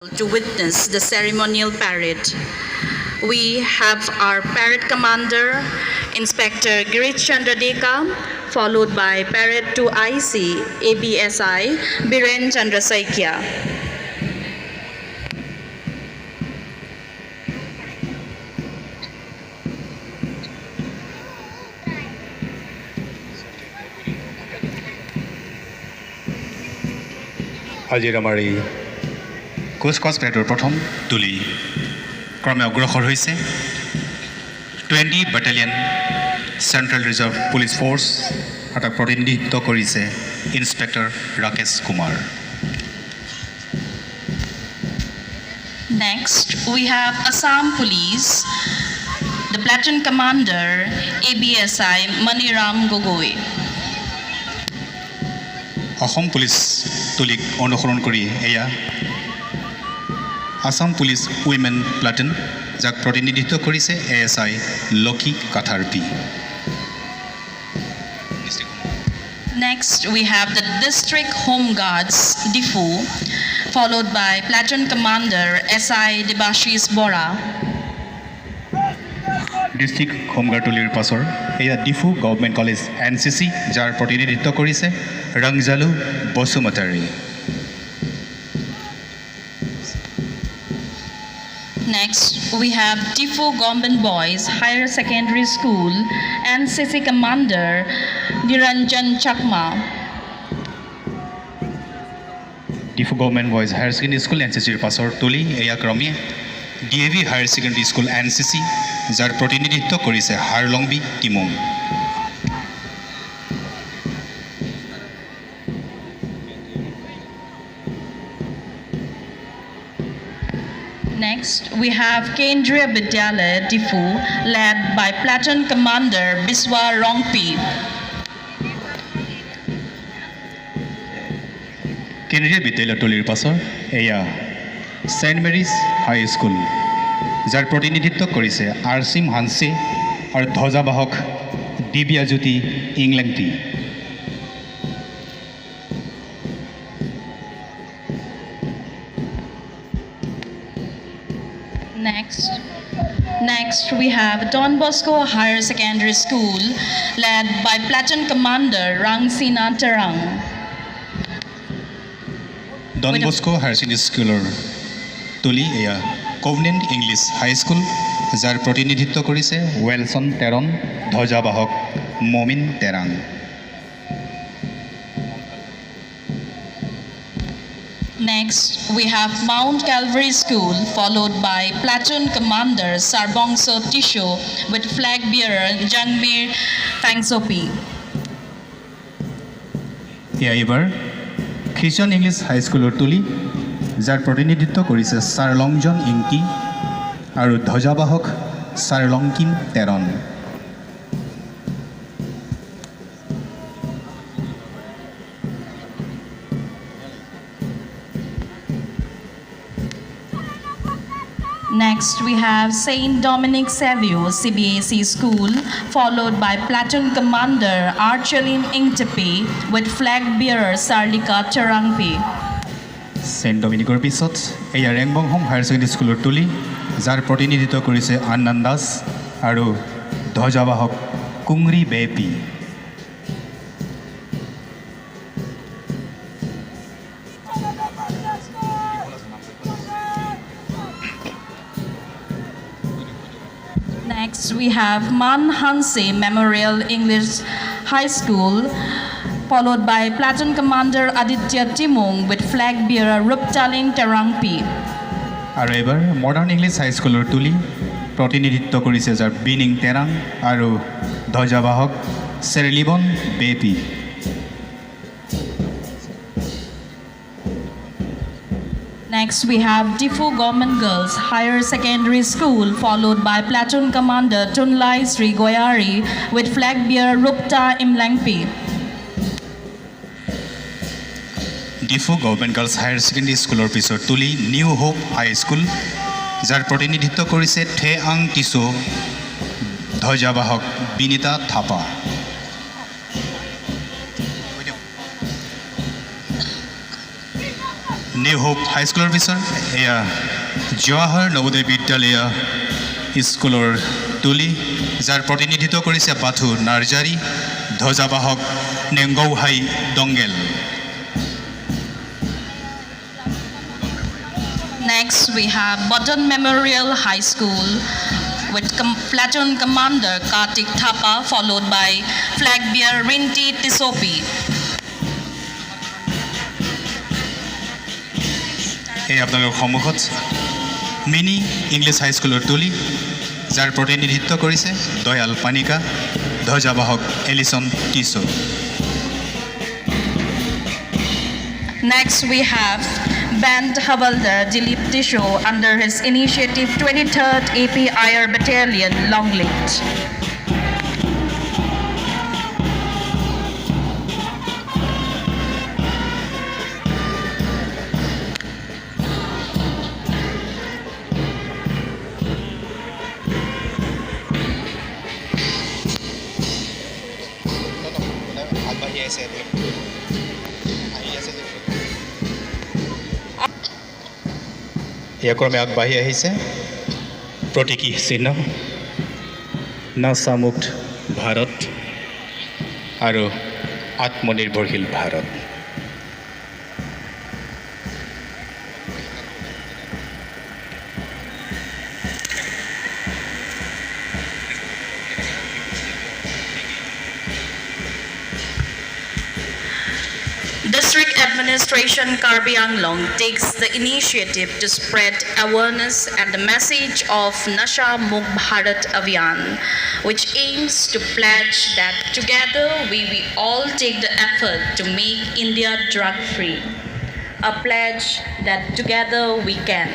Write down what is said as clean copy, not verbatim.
To witness the ceremonial parade. We have our parade commander, Inspector Girish Chandra Deka, followed by Parade 2 IC, ABSI, Biren Chandra Saikia. আজিৰ আমাৰ এই কোচকাৱাজ পেৰেডৰ প্ৰথম টুলি ক্ৰমে অগ্ৰসৰ হৈছে 20 Battalion, Central Reserve Police Force আৰু তাক প্ৰতিনিধিত্ব কৰিছে inspector Rakesh Kumar. Next, we have Assam Police, the platoon commander, ABSI Maniram Gogoi. Assam police টুলিক অনুসৰণ কৰি এয়া আছাম পুলিচ উইমেন প্লাটুন, যাক প্ৰতিনিধিত্ব কৰিছে A S I Lakshmi Katharpi. Next, we have the District Home Guards, Diphu, followed by Platoon Commander SI Debashis Bora. District home guard টুলিৰ পাছৰ এয়া Diphu government college NCC, যাৰ প্ৰতিনিধিত্ব কৰিছে Rongjalu Basumatary. Next, we have Diphu Government Boys Higher Secondary School, NCC Commander Niranjan Chakma. Diphu government boys higher secondary school এনচিচিৰ পাছৰ টুলি এয়া ক্ৰমে DAV higher secondary school NCC, যাৰ প্ৰতিনিধিত্ব কৰিছে হাৰলংবি Timung. Next, we have Kendriya Vidyalaya Diphu, led by Platoon Commander Biswa Rongpi. কেন্দ্ৰীয় বিদ্যালয় টুলিৰ পাছৰ এয়া ছেইণ্ট মেৰিজ হাই স্কুল, যাৰ প্ৰতিনিধিত্ব কৰিছে আৰচিম হানছে আৰু ধ্বজাবাহক Dibyajyoti ইংলেংটি। Next, we have Don Bosco Higher Secondary School, led by Platoon Commander Rangsina Terang. Don Bosco higher secondary স্কুলৰ টুলি এয়া কভনেণ্ট ইংলিছ হাই স্কুল, যাৰ প্ৰতিনিধিত্ব কৰিছে ৱেলছন টেৰন, ধ্বজাবাহক মমিন Terang. Next, we have Mount Calvary School, followed by Platoon Commander Sarbongso Tisho with flag bearer Jangmir Fangsopi. এয়া এইবাৰ খ্ৰীষ্টান English হাইস্কুলৰ টুলি, যাৰ প্ৰতিনিধিত্ব কৰিছে ছাৰ লংজন ইংটি আৰু ধ্বজাবাহক sir Longkim Teron. Next, we have Saint Dominic Savio CBAC School, followed by Platoon Commander Archelim Ingtepe with flag bearer Sarlika Terangpi. Saint ডমিনিকৰ পিছত এয়া ৰেংবংহম হায়াৰ ছেকেণ্ডেৰী স্কুলৰ টুলি, যাৰ প্ৰতিনিধিত্ব কৰিছে আন্নান দাস আৰু ধ্বজাবাহক কুংৰি বেপি। Next, we have Man Hanse Memorial English High School, followed by Platoon Commander Aditya Timung with flag bearer Ruptalin Terangpi. আৰু এইবাৰ modern English হাইস্কুলৰ টুলি, প্ৰতিনিধিত্ব কৰিছে যাৰ বিনিং তেৰাং আৰু ধ্বজাবাহক চেৰলিবন বেপি। Next, we have Diphu Government Girls Higher Secondary School, followed by Platoon Commander Tunlai Sri Goyari with flag bearer Rupta Imlangpi. Diphu government girls higher secondary স্কুলৰ পিছত Tuli new hope high school, যাৰ প্ৰতিনিধিত্ব কৰিছে the আং টিছো, ধ্বজাবাহক Binita Thapa. New hope হাইস্কুলৰ পিছত এয়া জৱাহৰ নৱোদয় বিদ্যালয় স্কুলৰ তুলি, যাৰ প্ৰতিনিধিত্ব কৰিছে বাথু Narzary, ধ্বজাবাহক নেংগৌহাই দংগেল। Next, we have Button Memorial High School with Platoon Commander Kartik Thapa, followed by Flag Bearer Rinti Tisopi. এই আপোনালোকৰ সন্মুখত মিনি ইংলিছ হাইস্কুলৰ তুলি, যাৰ প্ৰতিনিধিত্ব কৰিছে দয়াল পানিকা, ধ্বজাবাহক Allison tissue. Next, we have Band Havaldar Dilip Tisho under his initiative 23rd APIR Battalion, Longleat. আগবাঢ়ি আছে, আহি আছে। এয়া ক্ৰমে আগবাঢ়ি আহিছে প্ৰতীকী চিহ্ন নাছামুক্ত ভাৰত আৰু আত্মনিৰ্ভৰশীল Bharat. District Administration Karbi Anglong takes the initiative to spread awareness and the message of Nasha Mukt Bharat Abhiyan, which aims to pledge that together we will all take the effort to make India drug free. A pledge that together we can.